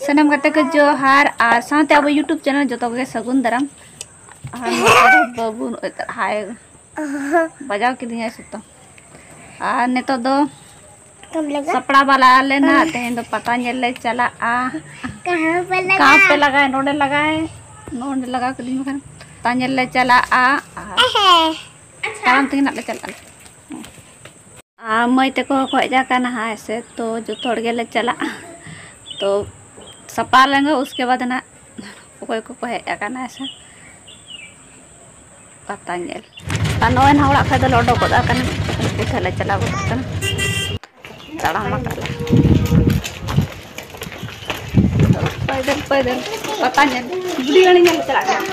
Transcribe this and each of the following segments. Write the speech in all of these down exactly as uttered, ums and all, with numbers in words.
ᱥᱟᱱᱟᱢ ᱜᱟᱛᱮ ᱠᱚ ᱡᱚᱦᱟᱨ, ᱟᱨ ᱥᱟᱶᱛᱮ ᱟᱵᱚ YouTube channel ᱡᱚᱛᱚ ᱠᱚᱜᱮ ᱥᱟᱹᱜᱩᱱ ᱫᱟᱨᱟᱢ᱾ ᱟᱨ ᱱᱚᱛᱮ ᱫᱚ ᱵᱟᱹᱵᱩ ᱱᱚᱜᱼᱚᱭ ᱛᱚ ᱦᱟᱭ ᱵᱟᱡᱟᱣ ᱠᱤᱫᱤᱧᱟᱭ ᱥᱩᱛᱟᱹᱢ᱾ ᱟᱨ ᱱᱤᱛᱚᱜ ᱫᱚ ᱠᱟᱢ ᱞᱟᱜᱟ? ᱥᱟᱯᱲᱟᱣ ᱵᱟᱞᱟ ᱞᱮᱱᱟ, ᱛᱮᱦᱮᱧ ᱫᱚ ᱯᱟᱛᱟ ᱧᱮᱞ ᱞᱮ ᱪᱟᱞᱟᱜᱼᱟ᱾ ᱠᱟᱦᱟᱸ ᱯᱮ ᱞᱟᱜᱟ? ᱠᱟᱦᱟᱸ ᱯᱮ ᱞᱟᱜᱟᱭ? ᱱᱚᱰᱮ ᱞᱟᱜᱟᱭ, ᱱᱚᱰᱮ ᱞᱟᱜᱟᱣ ᱠᱤᱫᱤᱧ ᱵᱟᱠᱷᱟᱱ᱾ ᱯᱟᱛᱟ ᱧᱮᱞ ᱞᱮ ᱪᱟᱞᱟᱜᱼᱟ, ᱟᱨ ᱮᱦᱮ᱾ ᱛᱟᱲᱟᱢ ᱛᱮᱜᱮ ᱱᱟᱜ ᱞᱮ ᱪᱟᱞᱟᱜᱼᱟ᱾ ᱟᱨ ᱢᱟᱹᱭ ᱛᱟᱠᱚ ᱦᱚᱸᱠᱚ ᱦᱮᱡ ᱟᱠᱟᱱᱟ ᱦᱟᱸᱜ, ᱦᱮᱸ ᱥᱮ, ᱛᱚ ᱡᱚᱛᱚ ᱦᱚᱲ ᱜᱮᱞᱮ ᱪᱟᱞᱟᱜᱼᱟ᱾ ᱛᱚ ᱥᱟᱯᱟ ᱞᱮᱱᱜᱮ, ᱩᱥᱠᱮ ᱵᱟᱫ ᱱᱟᱜ ᱚᱠᱚᱭ ᱠᱚᱠᱚ ᱦᱮᱡ ᱟᱠᱟᱱᱟ, ᱦᱮᱸ ᱥᱮ, ᱯᱟᱛᱟ ᱧᱮᱞ᱾ ᱟᱨ ᱱᱚᱜᱼᱚᱭ ᱱᱟᱦᱟᱜ ᱚᱲᱟᱜ ᱠᱷᱚᱡ ᱫᱚᱞᱮ ᱚᱰᱚᱠ ᱜᱚᱫ ᱟᱠᱟᱱᱟ, ᱩᱱᱠᱩ ᱴᱷᱮᱱ ᱞᱮ ᱪᱟᱞᱟᱣ ᱜᱚᱫᱚᱜ ᱠᱟᱱᱟ᱾ ᱛᱟᱲᱟᱢ ᱟᱠᱟᱫ ᱞᱮ ᱯᱟᱭᱫᱟᱞ ᱯᱟᱭᱫᱟᱞ ᱯᱟᱛᱟ ᱧᱮᱞ, ᱵᱩᱰᱷᱤ ᱜᱟᱹᱲᱤ ᱧᱮᱞ ᱞᱮ ᱪᱟᱞᱟᱜ ᱠᱟᱱᱟ᱾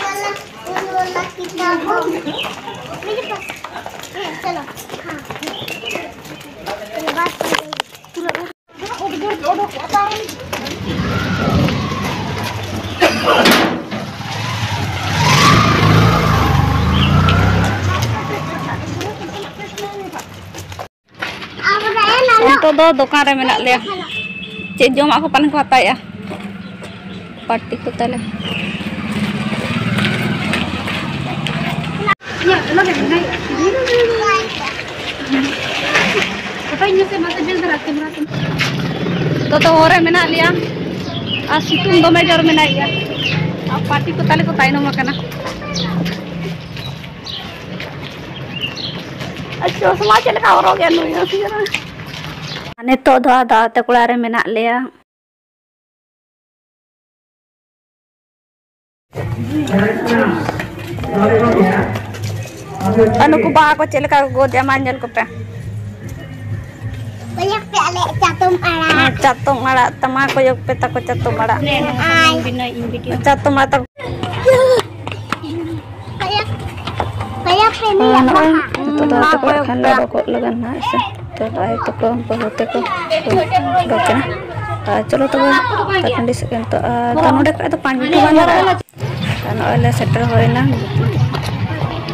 ᱱᱤᱛᱚᱜ ᱫᱚ ᱫᱚᱠᱟᱱ ᱨᱮ ᱢᱮᱱᱟᱜ ᱞᱮᱭᱟ᱾ ᱪᱮᱫ ᱡᱚᱢᱟᱜ ᱠᱚ ᱯᱟᱞᱮᱱ ᱠᱚ ᱦᱟᱛᱟᱣᱮᱜᱼᱟ᱾ ᱯᱟᱴᱤ ᱠᱚ ᱛᱟᱞᱮ᱾ ᱛᱚᱛᱚ ᱦᱚᱨ ᱨᱮ ᱢᱮᱱᱟᱜ ᱞᱮᱭᱟ᱾ ᱟᱨ ᱥᱤᱛᱩᱝ ᱫᱚᱢᱮ ᱡᱳᱨ ᱢᱮᱱᱟᱜ ᱜᱮᱭᱟ᱾ ᱟᱨ ᱯᱟᱴᱤ ᱠᱚ ᱛᱟᱞᱮ ᱠᱚ ᱛᱟᱭᱱᱚᱢ ᱟᱠᱟᱱᱟ᱾ ᱟᱨ ᱪᱚᱥᱢᱟ ᱪᱮᱫ ᱞᱮᱠᱟ ᱦᱚᱨᱚᱜ ᱜᱮ ᱱᱩᱭ ᱦᱚᱸ᱾ ᱱᱤᱛᱚᱜ ᱫᱚ ᱟᱫᱚ ᱟᱛᱮ ᱠᱚᱲᱟ ᱨᱮ ᱢᱮᱱᱟᱜ ᱞᱮᱭᱟ᱾ ᱟᱨ ᱱᱩᱠᱩ ᱵᱟᱦᱟ ᱠᱚ ᱪᱮᱫ ᱞᱮᱠᱟ ᱠᱚ ᱜᱚᱫ ᱮᱫᱟ, ᱢᱟ ᱧᱮᱞ ᱠᱚᱯᱮ᱾ ᱠᱚᱭᱚᱜ ᱯᱮ ᱟᱞᱮ ᱪᱟᱛᱚᱢ ᱟᱲᱟᱜ᱾ ᱪᱟᱛᱚᱢ ᱟᱲᱟᱜ ᱛᱟᱢᱟ, ᱠᱚᱭᱚᱜ ᱯᱮ ᱛᱟᱠᱚ ᱪᱟᱛᱚᱢ ᱟᱲᱟᱜ᱾ ᱟᱭ᱾ ᱪᱟᱛᱚᱢ ᱟᱲᱟᱜ ᱛᱟᱠᱚ᱾ ᱠᱚᱭᱚᱜ, ᱠᱚᱭᱚᱜ ᱯᱮ ᱟᱨ ᱱᱤᱭᱟᱹ ᱱᱚᱜᱼᱚᱭ ᱵᱟᱦᱟ᱾ ᱱᱤᱛᱚᱜ ᱫᱚ ᱟᱭᱳ ᱛᱟᱠᱚ ᱠᱷᱟᱱ ᱞᱮ ᱚᱰᱚᱠᱚᱜ ᱞᱟᱹᱜᱤᱫ ᱱᱟᱦᱟᱜ, ᱥᱮ ᱛᱚ ᱟᱭᱳ ᱛᱟᱠᱚ ᱵᱟᱹᱦᱩ ᱛᱟᱠᱚ ᱠᱚ ᱚᱰᱚᱠ ᱠᱟᱱᱟ᱾ ᱟᱨ ᱪᱚᱞᱚ ᱛᱚᱵᱮ ᱛᱟᱨ ᱴᱟᱺᱰᱤ ᱥᱮᱫ ᱜᱮ ᱱᱤᱛᱚᱜ, ᱟᱨ ᱛᱚ ᱱᱚᱰᱮ ᱠᱷᱚᱱ ᱫᱚ ᱯᱟᱸᱪ ᱢᱤᱱᱤᱴ ᱵᱟᱝ ᱞᱟᱜᱟᱜᱼᱟ᱾ ᱟᱨ ᱱᱚᱜᱼᱚᱭ ᱞᱮ ᱥᱮᱴᱮᱨ ᱦᱩᱭᱱᱟ᱾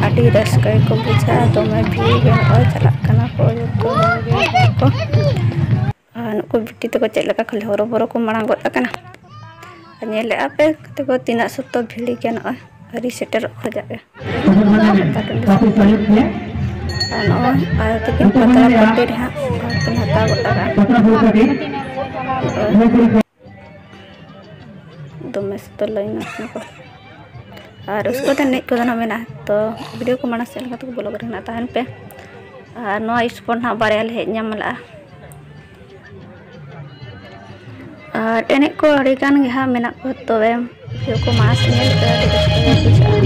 ᱟᱹᱰᱤ ᱨᱟᱹᱥᱠᱟᱹ ᱜᱮᱠᱚ ᱵᱩᱡᱷᱟᱹᱜᱼᱟ, ᱫᱚᱢᱮ ᱵᱷᱤᱲ ᱜᱮ ᱱᱚᱜᱼᱚᱭ ᱪᱟᱞᱟᱜ ᱠᱟᱱᱟ ᱠᱚ ᱡᱚᱛᱚ ᱦᱚᱲ ᱜᱮ ᱠᱚ᱾ ᱟᱨ ᱱᱩᱠᱩ ᱵᱤᱴᱤ ᱛᱟᱠᱚ ᱪᱮᱫ ᱞᱮᱠᱟ ᱠᱷᱟᱹᱞᱤ ᱦᱚᱨᱚᱵᱚᱨᱚ ᱠᱚ ᱢᱟᱲᱟᱝ ᱜᱚᱫ ᱟᱠᱟᱱᱟ᱾ ᱟᱨ ᱧᱮᱞᱮᱫᱼᱟ ᱯᱮ ᱜᱟᱛᱮ ᱠᱚ ᱛᱤᱱᱟᱹᱜ ᱥᱚᱠᱛᱚ ᱵᱷᱤᱲ ᱜᱮᱭᱟ ᱱᱚᱜᱼᱚᱭ ᱟᱹᱣᱨᱤ ᱥᱮᱴᱮᱨᱚᱜ ᱠᱷᱚᱡᱟᱜ ᱜᱮ᱾ ᱟᱨ ᱱᱚᱜᱼᱚᱭ ᱟᱭᱳ ᱛᱟᱹᱠᱤᱱ ᱯᱟᱛᱲᱟ ᱯᱟᱹᱴᱤ ᱨᱮ ᱦᱟᱸᱜ ᱠᱤᱱ ᱦᱟᱛᱟᱣ ᱜᱚᱫ ᱟᱠᱟᱫᱼᱟ᱾ ᱫᱚᱢᱮ ᱥᱚᱠᱛᱚ ᱞᱟᱭᱤᱱ ᱟᱠᱟᱱᱟ ᱠᱚ᱾ ᱟᱨ ᱩᱥᱠᱩ ᱫᱚ ᱮᱱᱮᱡ ᱠᱚᱫᱚ ᱱᱟᱜ ᱢᱮᱱᱟᱜᱼᱟ, ᱛᱚ ᱵᱷᱤᱰᱤᱭᱳ ᱠᱚ ᱢᱟᱲᱟᱝ ᱥᱮᱫ ᱞᱮᱠᱟ ᱛᱮᱠᱚ ᱵᱚᱞᱚ ᱠᱟᱱᱟ, ᱛᱟᱦᱮᱱ ᱯᱮ᱾ ᱟᱨ ᱱᱚᱣᱟ ᱥᱯᱚᱴ ᱱᱟᱜ ᱵᱟᱨᱭᱟ ᱞᱮ ᱦᱮᱡ ᱧᱟᱢ ᱞᱮᱜᱼᱟ᱾ ᱟᱨ ᱮᱱᱮᱡ ᱠᱚ ᱟᱹᱰᱤ ᱜᱟᱱ ᱜᱮ ᱦᱟᱸᱜ ᱢᱮᱱᱟᱜ ᱠᱚᱣᱟ, ᱛᱚᱵᱮ ᱵᱷᱤᱰᱤᱭᱳ ᱠᱚ ᱢᱟᱲᱟᱝ ᱥᱮᱫ ᱧᱮᱞ ᱯᱮ, ᱟᱹᱰᱤ ᱨᱟᱹᱥᱠᱟᱹ ᱜᱮ ᱵᱩᱡᱷᱟᱹᱜᱼᱟ᱾